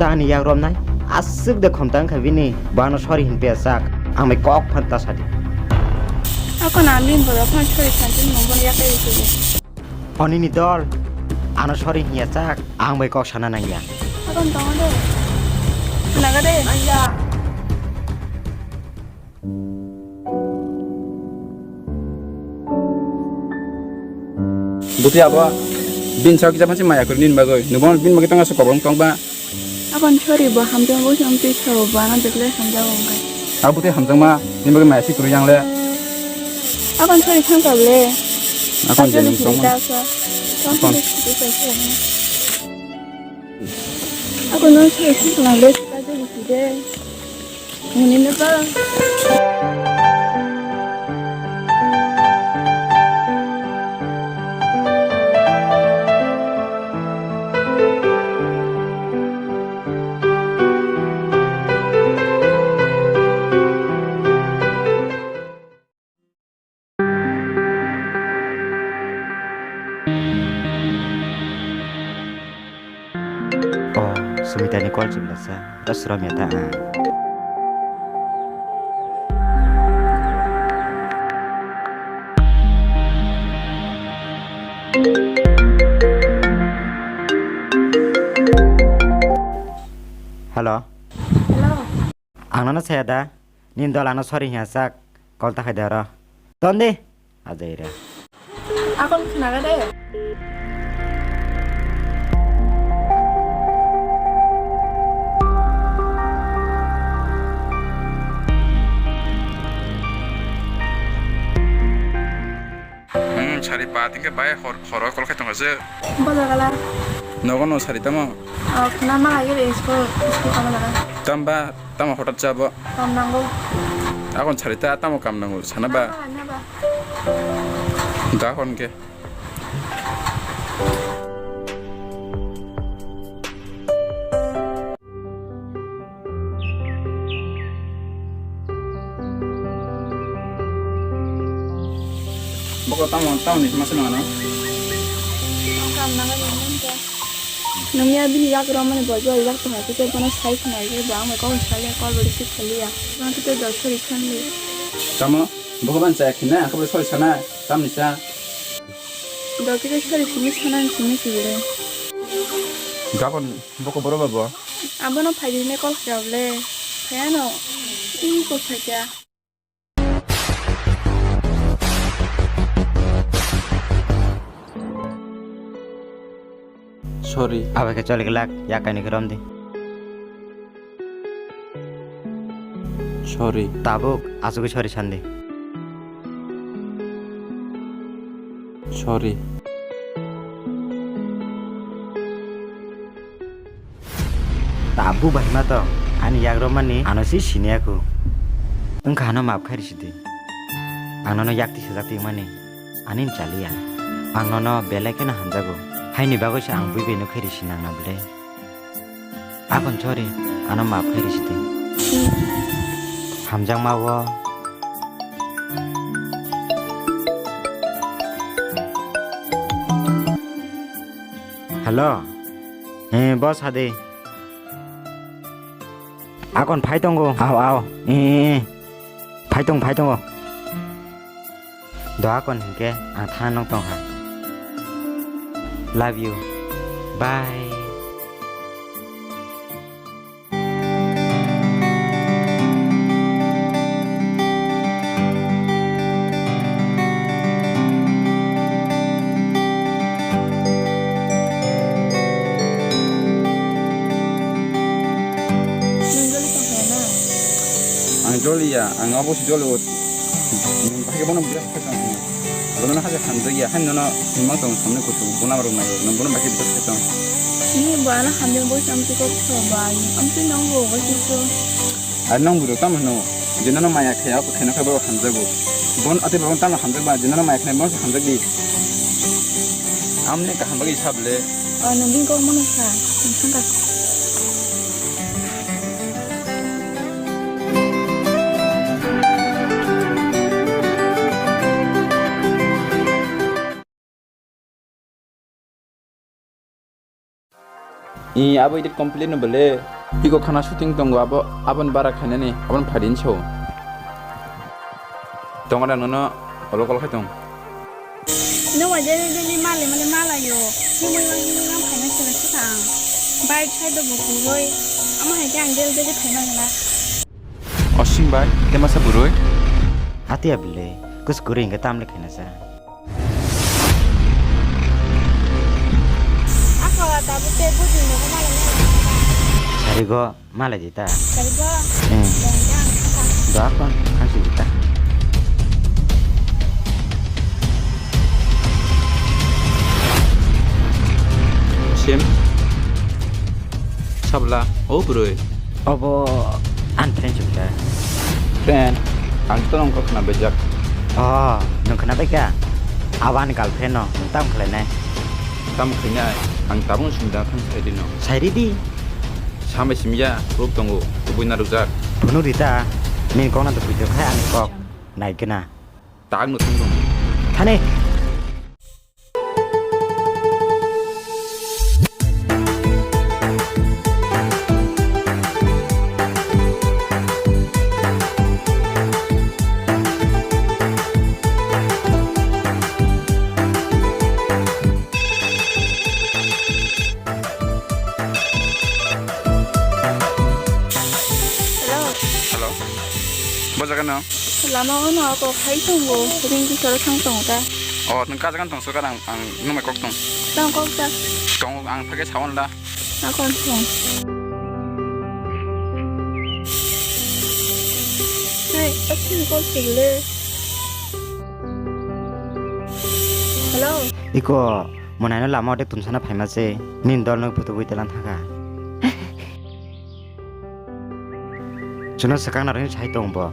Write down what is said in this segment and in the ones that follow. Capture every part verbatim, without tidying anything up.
Tani yak romnai, aswk de khomtang kha bini, bo ano sorry hin pia chak, ang bai kok phan ta sadi. Ako na lim bo phano sorry phan tin mong bon yak ai tu. Oni ni dol, ano sorry hin ya chak, ang bai kok sana nang ya. Ako tong de. Naga de. Nang ya. Buti abo, bin sawi kisa phansi maya kwrwi nini bagwi. Nwng bono bini bagwi tangka se kobolong tongba. Aboni sorry bo hamjakgo se amtwi sao bo ano belai hamjago wngkha. Abo buti hamjakma nini bagwi maya si kwrwi yang le. Aboni sorry thangkha le. Akon je nwng tongma. Akon. Ako no sorry thangkha le. Hwnwi no ba. O, Sumitani call chibla sa, ta sromya ta ang. Hello. Hello. Ang nono saya da. Nini dol ano sorry hiya sak. Call ta khai de oro. Ton de. Ajai re. Akon khnaga de. Hmm, sari pa tingke bai hor, horo call khai tongo se. Bola gala. Nogo no sari tamo? Oh, khna ma lagi de school, school tamo gala. Tamba. Tamo hotat cha bo? Kam nango. Akon sari ta tamo kam nango sana ba? Naba, naba. Da hon ke. Boko tamo, tamo ni masa nangano? Kam nango ni manta. Nungya bini yak romani bo joi yak tongkha khe tei bono sai khna khe bo ang bai kok salya kol bo receive khaliya. Bono khe tei dol sori sanli. Tamo? Bokhe ban chaya khina, ang khe bo sori sana, tamni cha? Dol khe tei sori simi sana simi sibire. Gabon bokhe boro ba bo? Abono phaidi hinwi kol kha le. Phaiya no. Tini kok phaikha. Sorry. Abai khe choli glak, ya kaini khe romdi. Sorry. Tabuk, asugwi sorry sandi. Sorry. Tabuk bahima to, ani yak romani ano se siniya khu. Wngkha ano maaf khai risi di. Ang nono yak tisa jak tongmani, ani chaliya. Ang nono belai kheno hamjago. Haini bagwi se ang bui bai no khai risi nang na bwle. Akon sorry, ano maaf khai risi di. Hamjakma o. Hello. Eh, boss hade. Akon phai tongo. Ao, ao. Eh, eh, eh. Phai tong, phai tongo. Do akon hinkhe ang thana nong tongkha. Love you. Bye. Ang joliya, ang abo se joli o. Bahai bono birat khe tong. Bono haja hamjakya, hai nono himang tong samne kutu, bono rok nai, nong bono bahai birat khe tong. Ni bo ano hamjak bo sam tu kok so ba, am tu nong bo bo tu so. Ar nong buru tamo hino, je nono maya khe, ako khe no khe bo hamjago. Bon ate bo tamo hamjak ba, je nono maya khe, bon hamjak di. Amne kaham bagwi sable. O, nong bini kok mano sa, nong thangka. I abo edit complete no bole. Iko khana shooting tongo abo, abon bara khainani, abon phaidi hinso. Tongo da nono olo kol khai tong. No wa daily daily male male malayo. Himui wang himui wang phaina sera sera ang. Bike side bo kuroi. Amo hai ke ang daily daily phaina hina. Osing bai, te masa burui? Hati abile, kus kuri hingke tam le khaina sa. Ako tabuk te bujui nogo malai nai. Sarigo malai di ta. Sarigo. Hmm. Dong jang. Doa kon, kan si di ta. Sim. Sabla, o burui. Obo ani friend chukda. Friend, ang to nong khna bejak. Oh, nung khna beka? Abo ani girlfriend no, nung tam khlai nai? Tam khlai nai, ang tabung sumda thang sai di no. Sai ri di. Samai simya, rup tongo, tubui na rujak. Phunu rita, nini kok na tubui khai ani kok, nai gana. Tak no thang dong. Thani. Hello. Hello. Bo jaga no? Lama o no ako khai tongo, ring ki soro thang tongo ta. Oh, nung ka jaga tong so ka ang, ang nung mai kok tong. Tong kok ta. Tong ang phage sawan la. Ako tong. Hey, akin kok sile. Hello. Iko, monai no lama o dek tun sana phaima se, nin dol no photo bui telan thaka. Chuno swkang narwkni sai tong bo.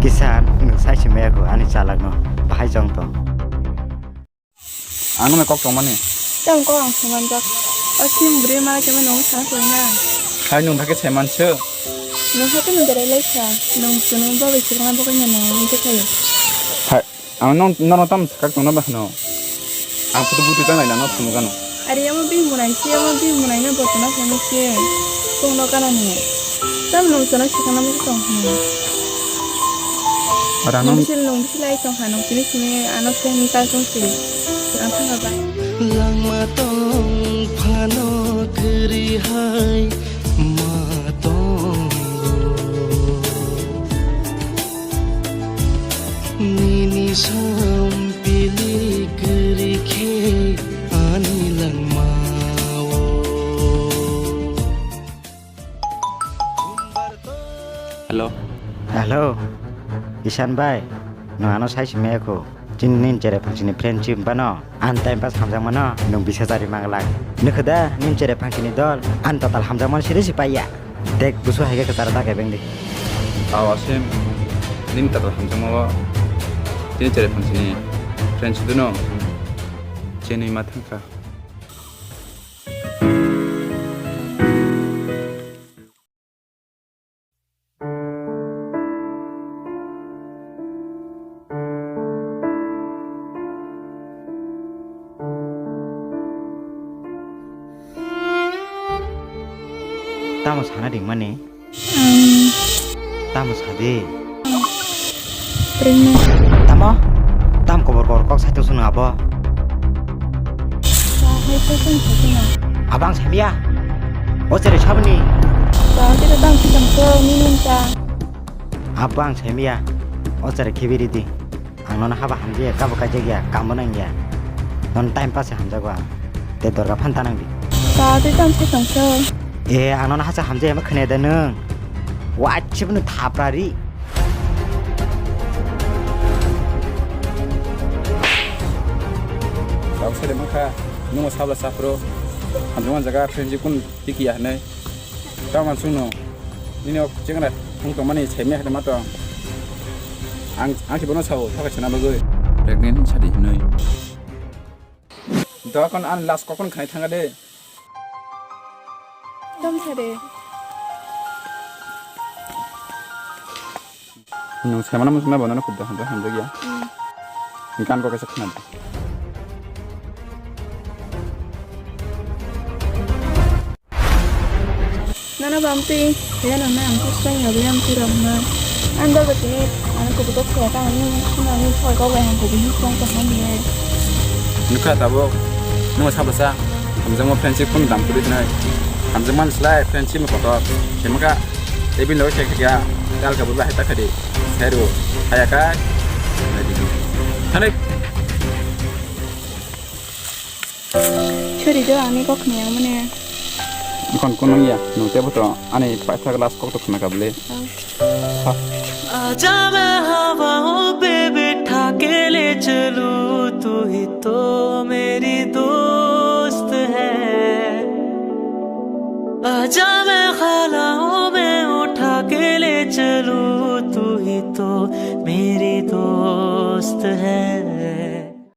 Kisan, nwng sai se maya kho ani chalak no, bahai jong tong. Ang no kok tong mani. Tong kok ang saman jak. O sim bri ma khe nung sana koi na. Hai nung thake sai man se. Nung hake nung berai lai sa. Nung chuno bo bai sirna bo kanya nung nung te khayo. Hai. Ang nong, nono tam sakak tongna ba hwno? Ang photo butu ta naina no phunukgano. Ari amo bini munai si, amo bini munai no botona phunuk si. Tongno kanani. Tam nong sono sikana mo tong hwno. Ara nong bisil nong bisil ai tong ha nong sini sini ano khe ni ta tong si. Ang thang ba. Langma tong phano kwrwi hai ma tongo. Nini sampili kwrwi khe ani langmao. Hello. Hello. Isan bai, nwng ano sai simi ekho. Chini nin chere phangsini friendship bano. Ang time pass hamjakmano nwng bisa chari manglak. Nukho da, nin chere phangsini dol, ang total hamjakmano siri si paiya. Dek, busu hai khe kwcharo da kebeng di. Aw, Asim, nin total hamjakmao, nin chere phangsini friendship no chenwi ma thangkha. Tamo sana ringmani? Ang tamo sadi? Pregnant. Tamo? Tam kobor kobor kok saito sunu abo? Ba, hai kok sung saito na. Abo ang samya. O chere sabni. Ba, kira tam si tam so, ni nun ta. Abo ang samya. O chere khibiri di. Ang nono haba hamjaya, kabo kaijak ya, kamo nang ya. Nono time pass hamjago ang. Te dorga phan ta nang di. Ba, tei tam si tam so. E, ang nono hasa hamjaya ma khne da nung. Wachibnu thaprari. Tamo sele mangkha, nungo sabla sapro. Hamjama jaga friendship kun tiki ya hne. Tamo mansung no. Nini ok chengra thung tongmani saimya hne mato. Ang, ang si bono sao, thaka chana bagoi. Pregnant sadi hinoi. Dokon an last kokon khai thanga de. Dom thade. Nung saimano muchungna bono khub da hamjak hamjak ya. Hmm. Gan ko kaisa khna. Nana bampi, ya nana ang kusang ya biang kurang na. Anda bete, ang kubutok kaya ka ang suna ang koi kau bai ang kubu ni kong kong ni. Nukha tabuk, nung sabasa, hamjakma friendship kun dam kuri nai. Hamjakma slai friendship ni kotor, kemaka, ebi lo khe kya, dal ka buba heta khadi, heru, haya kai. Thani. Chori do ani kok ni ang mane. Kon kun nung ya, nung tebo to, ani paisa glass kok to khna kabli. आजा मैं हवाओं पे बिठा के ले चलूं, तू ही तो मेरी दोस्त है। आजा मैं ख्यालों में उठा के ले चलूं, तू ही तो मेरी दोस्त है।